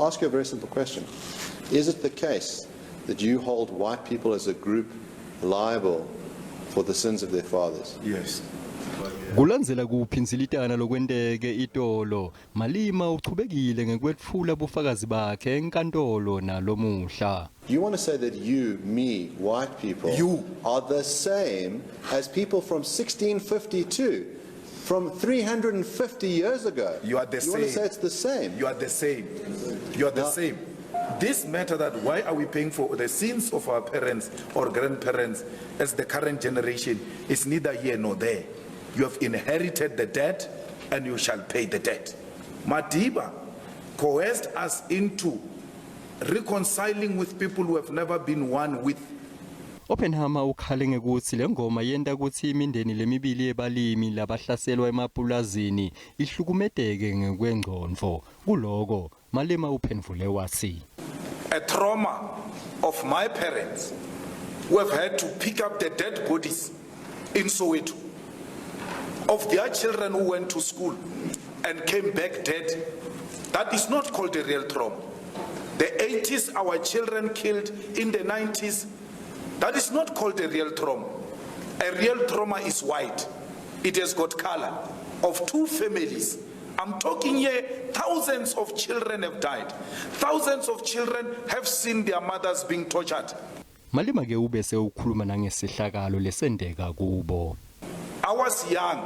I'll ask you a very simple question. Is it the case that you hold white people as a group liable for the sins of their fathers? Yes. Kulandzela kuphi inzilitana lokwenteke itolo Malema uchubekile ngekwetfula bufakazi bakhe enkantolo na lomuhla. You want to say that you, me, white people, are the same as people from 1652, from 350 years ago? You are the same. You want to say it's the same? You are the same. You are the same. This matter that why are we paying for the sins of our parents or grandparents as the current generation is neither here nor there. You have inherited the debt and you shall pay the debt. Madiba coerced us into reconciling with people who have never been one with. Oppenheimer ukhale ngekutsi le ngoma yenta kutsi imindeni lemibili yebalimi labahlaselwa emaplazini ihlukumedeke ngekwengcondvo. Kuloko Malema uphendvule wasi. A trauma of my parents who have had to pick up the dead bodies in Soweto of their children who went to school and came back dead. That is not called a real trauma. The 80s, our children killed in the 90s. That is not called a real trauma. A real trauma is white. It has got color of two families. I'm talking here, thousands of children have died. Thousands of children have seen their mothers being tortured. Malema ke ubese ukhuluma nangesihlakalo lesendeka kubo. I was young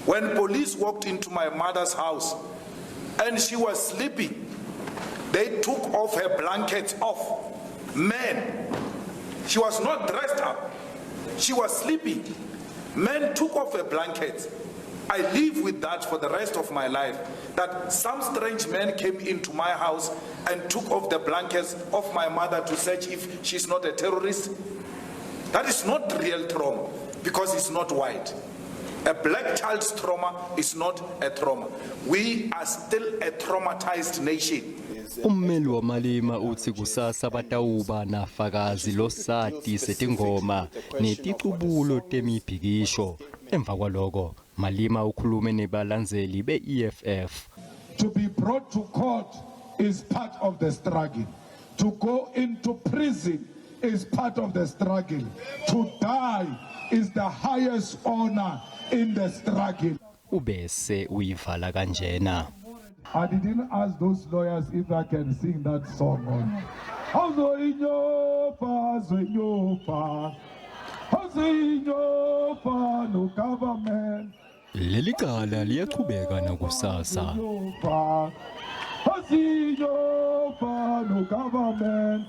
when police walked into my mother's house and she was sleeping. They took off her blankets off. Men, she was not dressed up. She was sleeping. Men took off her blankets. I live with that for the rest of my life, that some strange man came into my house and took off the blankets of my mother to search if she's not a terrorist. That is not real trauma because it's not white. A black child's trauma is not a trauma. We are still a traumatized nation. Ummeli wa Malema uthi kusasa batawuba nafakazi losati setingoma neticubulo temibhikisho. Emva kwaloko Malema ukhulume nebalandzeli be-EFF. To be brought to court is part of the struggle. To go into prison is part of the struggle. To die is the highest honor in the struggle. Ubese uyivala kanjena. I didn't ask those lawyers if I can sing that song on. No government. Lelikala liyachubeka nakusasa. No government.